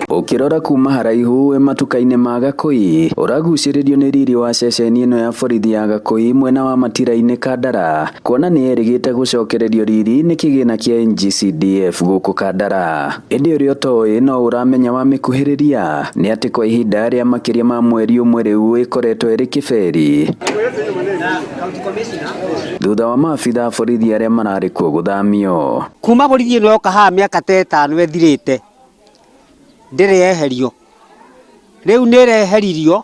Ũkĩrora kuma haraihu wĩ matuka-inĩ ma Gakũi, ũragucĩrĩrio nĩ riri wa ceceni ĩno ya borithi ya Gakũi mwena wa Matira-inĩ Kandara, kuona nĩ ĩrĩgĩte gũcokererio riri nĩ kĩgĩna kĩa NGCDF gũkũ Kandara. Ĩndĩ ũrĩa ũtoĩ no ũramenya wamĩkuhĩrĩria nĩ atĩ kwa ihinda rĩa makĩria ma mweri ũmwe rĩu ĩkoretwo ĩrĩ kĩberi thutha wa maabitha a borithi arĩa mararĩ kuo gũthamio. Kuma borithi ĩno yoka haha mĩaka ta ĩtano ĩthirĩte ndĩrĩ yeherio, rĩu nĩ ĩreheririo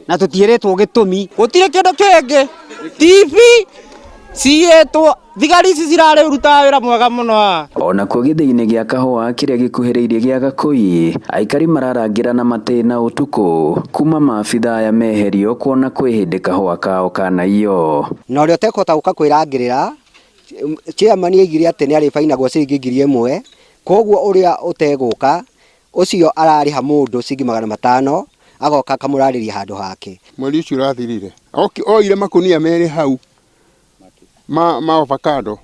na tũtiĩrĩtwo gĩtũmi. Gũtirĩ kĩndũ kĩngĩ, TV ciyĩtwo, thigari ici cirarĩrutaga wĩra mwega mũno haha. Onakuo gĩthĩi-inĩ gĩa kahũa kĩrĩa gĩkuhĩrĩirie gĩa Gakũi, aikari mararangĩra na matĩna ũtukũ kuma maabitha aya meherio kuona kwĩ hĩndĩ kahũa kao kanaiywo. Na ũrĩa ũtekũhota gũka kwĩrangĩrĩra, chairman aigire atĩ nĩ arĩbainagwo ciringi 1000, koguo ũrĩa ũtegũka ũcio ararĩha mũndũ ciringi 500 agoka akamũrarĩria handũ hake. Mweri ũcio ũrathirire oire makunia merĩ hau ma avocado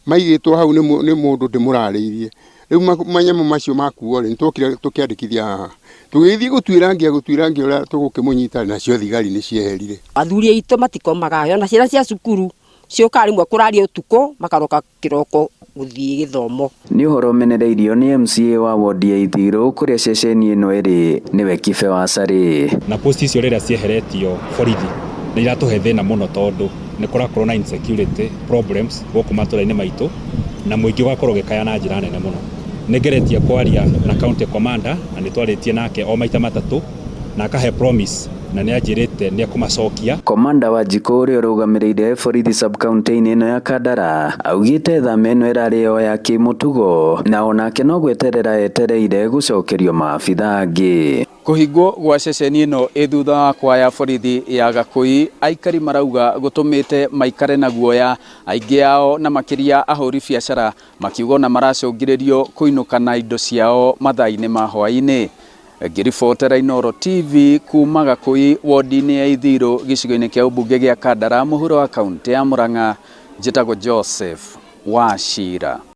maigĩtwo hau nĩ mũndũ ndĩmũrarĩirie. Rĩu manyamũ macio makuo rĩ, nĩtwokire tũkĩandĩkithia haha, tũgĩgĩthiĩ gũtuĩrangia gũtuĩrangia ũrĩa tũgũkĩmũnyita nacio thigari nĩ cieherire. Athuri aitũ matikomaga, ona ciana cia cukuru ciũkaga rĩmwe kũraria ũtukũ makaroka kĩroko gũthiĩ gĩthomo. Nĩ ũhoro ũmenereirio nĩ MCA wa wodi ya Ithirũ kũrĩa ceceni ĩno ĩrĩ nĩwe Kibe wa Carĩ. Na post icio rĩrĩa cieheretio borithi nĩ iratũhe thĩna mũno tondũ nĩ kũrakorwo na insecurity problems gũkũ matũra-inĩ maitũ na mũingĩ ũgakorwo ũgĩkaya na njĩra nene mũno. Nĩ ngeretie kwaria na county commander na nĩ twarĩtie nake o maita matatũ na akahe promise na nĩ anjĩrĩte nĩ ekũmacokia. Komanda wa Njikũ ũrĩa ũrũgamĩrĩire borithi sub-county-inĩ ĩno ya Kandara augĩte thama ĩno ĩrarĩ o ya kĩmũtugo na onake no gweterera etereire gũcokerio maabitha angĩ. Kũhingwo gwa ceceni ĩno ĩ thutha wa kwaya borithi ya Gakũi, aikari marauga gũtũmĩte maikare na guoya, aingĩ ao na makĩria ahũri biacara makiuga ona maracũngĩrĩrio kũinũka na indo ciao mathaa-inĩ ma hwaĩ-inĩ. Ngĩribotera Inooro TV kuma Gakũi wodi-inĩ ya Ithirũ gĩcigo-inĩ kĩa ũmbunge gĩa Kandara mũhuro wa kaunti ya Murang'a, njĩtagwo Joseph Wachira.